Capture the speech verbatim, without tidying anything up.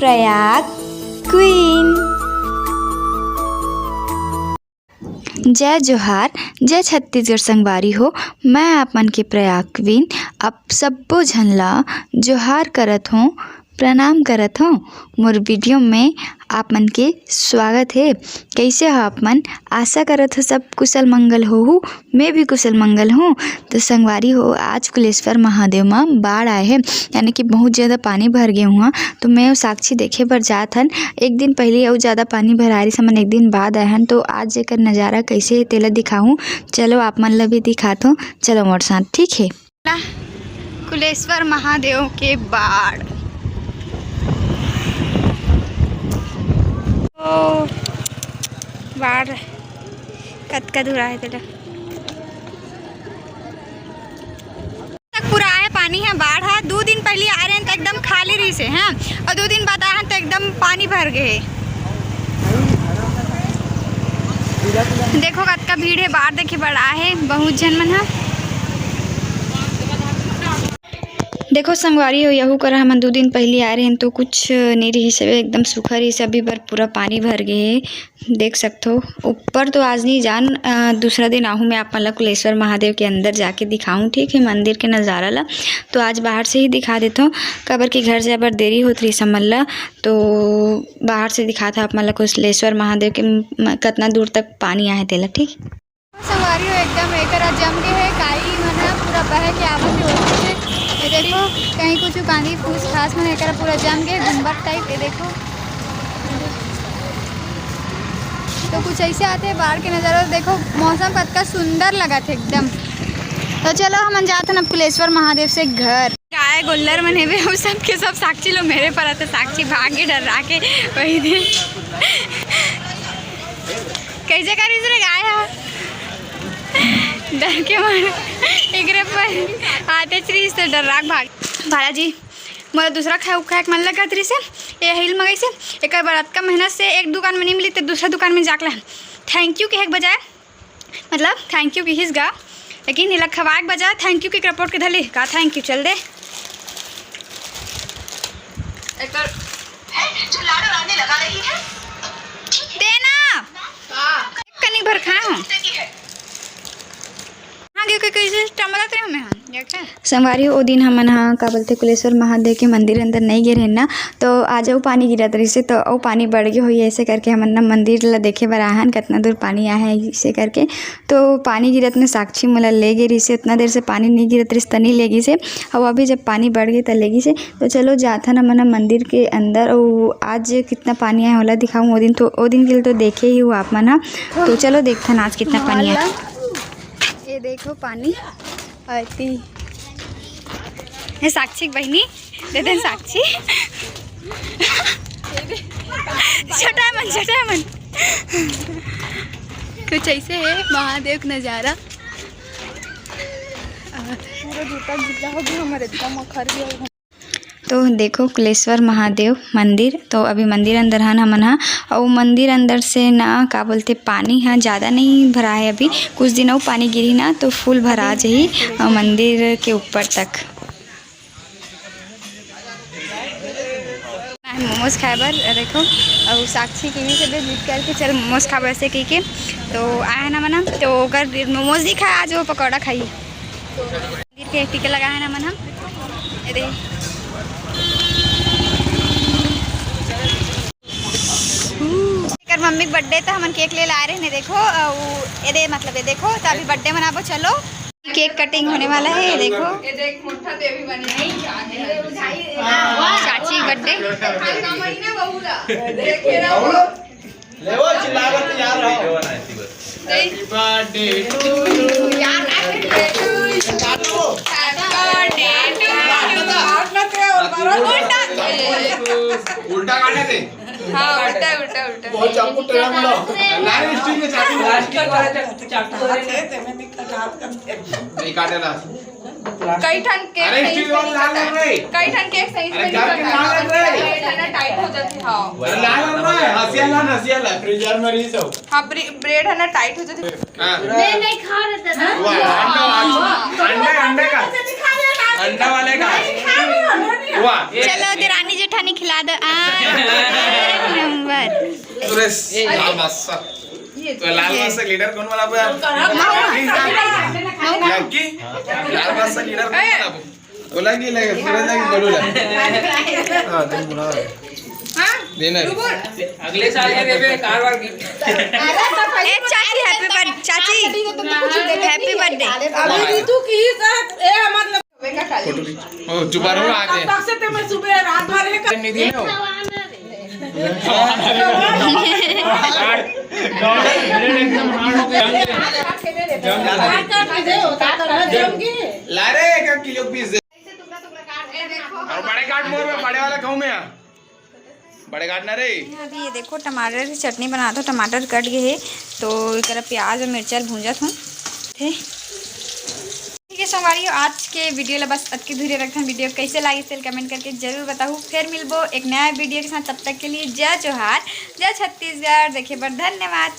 Prayag queen. जय जोहार, जय छत्तीसगढ़ संगवारी हो। मैं आप मन के प्रयाग क्वीन आप सब्बो झन ला जोहार करत हों, प्रणाम करत हों। मोर वीडियो में आप मन के स्वागत हे। कइसे हो आप मन? आशा करत हों सब कुशल मंगल होहू। मैं भी कुशल मंगल हों। तो संगवारी हो, आज कुलेश्वर महादेव म बाढ़ आए हे, यानी कि बहुत ज़्यादा पानी भर गे हुआ। तो मैं अउ साक्षी देखे बर जात हन। एक दिन पहले अउ ज़्यादा पानी भराए रिहिस, हमन एक दिन बाद आए हन। तो आज जेकर नज़ारा कइसे हे तेला दिखाहूँ। चलो आप मन ला भी दिखात हों, चलो मोर साथ, ठीक हे। कुलेश्वर महादेव के बाढ़। ओ, बाढ़ कतका दूर आए तेला। तक पूरा आए पानी हे, बाढ़ हे। दू दिन पहली आए रहेन त एकदम खाली रहिसे, हाँ, अउ दू दिन बाद आए हन त एकदम पानी भर गे हे। देखो कतका भीड़ हे, बाढ़ देखे बर आए हे बहुत झन मन ह। देखो संगवारी हो, यहू करा हमन दू दिन पहली आए रहेन तो कुछ नइ रहिस हवे, एकदम सूखा रहिस। अभी बर पूरा पानी भर गे हे, देख सकथो। ऊपर तो आज नइ जान, अ, दूसरा दिन आहूँ मैं आप मन ला कुलेश्वर महादेव के अंदर जाके दिखाहूँ, ठीक हे, मंदिर के नज़ारा ला। तो आज बाहर से ही दिखा देथों, काबर कि घर जाए बर देरी होत रहिस हमन ला, तो बाहर से दिखात हँव आप मन ला कुलेश्वर महादेव के म-, कतना दूर तक पानी आहे तेला, ठीक। संगवारी हो, एकदम एकरा जम गे हे, काई मन ह पूरा बह के आवत हे ओती से। ये देखो, कहीं कुछ कांदी फूस घास मन एकरा पूरा जम गे, गुम्बद टाइप। ये देखो, तो कुछ ऐसे आथे बाढ़ के नजारा। देखो, मौसम कतका सुंदर लगत हे एकदम। तो चलो, हमन जात हन अब कुलेश्वर महादेव से घर। गाय गोल्लर मन हेवे, वो सब के सब साक्षी लो मेरे पर आते, साक्षी भाग के डर्रा के वही दिन। कैसे करिस रे गाय ह? डर के मारे एकरे पर आते चरिस तो डर्रा के भाग। भाला जी, मोला दूसरा खाए, खाए के मन लगत रहिस हे, ये हिल मंगाइस हे। एकर बर अतका मेहनत से एक दुकान में नहीं मिली, तो दूसरा दुकान में जाके लान। Thank you कहे के बजाय, मतलब, thank you किहिस गा, लेकिन एला खवाए के बजाय thank you के रिपोर्ट के धर ले का। Thank you, चल दे। एकर जो लाड़ उड़ाने लगा रही है, देना। हाँ। कनी भर खाए हो। हाँ, क्योंकि कैसे टमरत रहे हमें हम, देखे? संगवारी, ओ दिन हमन ह, का बोलथे, कुलेश्वर महादेव के मंदिर अंदर नइ गे रहेन ना, तो आज अउ पानी गिरत रहिस हे, तो अउ पानी बढ़ गे होही, ऐसे करके हमन ना मंदिर ला देखे बर आए हन, कतना दूर पानी आहे, ऐसे करके। तो पानी गिरत में साक्षी मोला ले गे रहिस हे, उतना देर से पानी नइ गिरत रहिस, त नइ ले गिस हे, अउ अभी जब पानी बढ़ गे, त ले गिस हे। तो चलो, जाथन हमन ह मंदिर के अंदर, अउ आज कितना पानी आहे, ओला दिखाऊँ। ओ दिन तो, ओ दिन के लिए तो देखे ही हो आप मन ह, तो चलो, देखथन आज कितना पानी आहे। ये देखो पानी। अति। ये साक्षी के बहिनी, दे दे साक्षी। छोटा मन, छोटा मन। कुछ ऐसे है महादेव का नजारा। पूरा जूता गीला हो गया हमारे, एकदम अखर गया। तो देखो कुलेश्वर महादेव मंदिर, तो अभी मंदिर अंदर हन हमन ह, अउ मंदिर अंदर से ना का बोलथे पानी ह ज्यादा नहीं भरा है अभी, कुछ दिन अउ पानी गिरी ना तो full भरा जाही, अ, मंदिर के ऊपर तक। मोमोज खाए बर देखो, अउ साक्षी के भी से जिद करके चल मोमोज खाबो ऐसे कह के, तो आए ना मना तो ओकर मोमोज नहीं खाए, आज वो पकौड़ा खाई। मंदिर के टीका लगा है ना मन हम। अरे। एकर मम्मी के birthday त हमन cake ले लाए रहे ने, देखो, अउ एदे, मतलब, ये देखो, त अभी birthday मनाबो, चलो। Cake cutting होने वाला है, ये देखो। ये देख, मोटा देवी बने। चाची birthday। लेवो, चिल्ला के तैयार रहो। Happy birthday to you। Happy birthday to you। उल्टा काटे थे। हाँ, उल्टा, उल्टा, उल्टा। बहुत चाकू टेढ़ा मेढ़ा। नहीं, स्टील में चाकू। प्लास्टिक वाला चाकू, चाकू। नहीं काटे ना। कई ठन cake अरे, सही स्टील से वाला नहीं लाल कटा। रहे। कई ठन cake सही से अरे, नहीं जाके कटा। लाल रहे। Bread है ना, tight हो जाती है। हाँ। अरे, लाल रहे, हंसिया ला, हंसिया ला, freezer में रही सब। हाँ, ब्रे-, bread है ना, tight हो जाती है। हाँ। मैं नहीं खा रहा था ना। वो अंडा, अंडा, अंडा का। अंडा वाले का। वाह। चलो, देरानी जेठानी खिला दो। आ, एक नंबर। सुरेश, लाल बादशाह। तो लाल बादशाह लीडर कौन बनाबो यार? लक्की, लाल बादशाह लीडर कौन बनाबो? बोला कि लगे, पूरा लगे, बोलो ना। हाँ, तुम बुला। देना है। अगले साल ये देवे कार वार गिफ्ट। ए, चाची, हैप्पी बर्थडे, चाची, हैप्पी बर्थडे। अभी ऋतु की ही साथ, ए, मतलब, फोटो खींच। ओ, चुपा रहो, आ जाए। तब से तो मैं सुबह रात भर एक निधि हो। ला रे, एक किलो पीस दे। और बड़े काट मोर में, बड़े वाला कहूँ मैं। बड़े काट ना रे। अभी ये देखो, टमाटर की चटनी बनात हों, टमाटर कट गए हे, तो एकरा प्याज और मिर्चा भूंजत हों। ठीक है संगवारी हो, आज के वीडियो ला बस अतके दूरी रखथन। वीडियो कैसे लागिस तेल कमेंट करके जरूर बताहू। फिर मिलबो एक नया वीडियो के साथ, तब तक के लिए जय जोहार, जय छत्तीसगढ़। देखे बर धन्यवाद।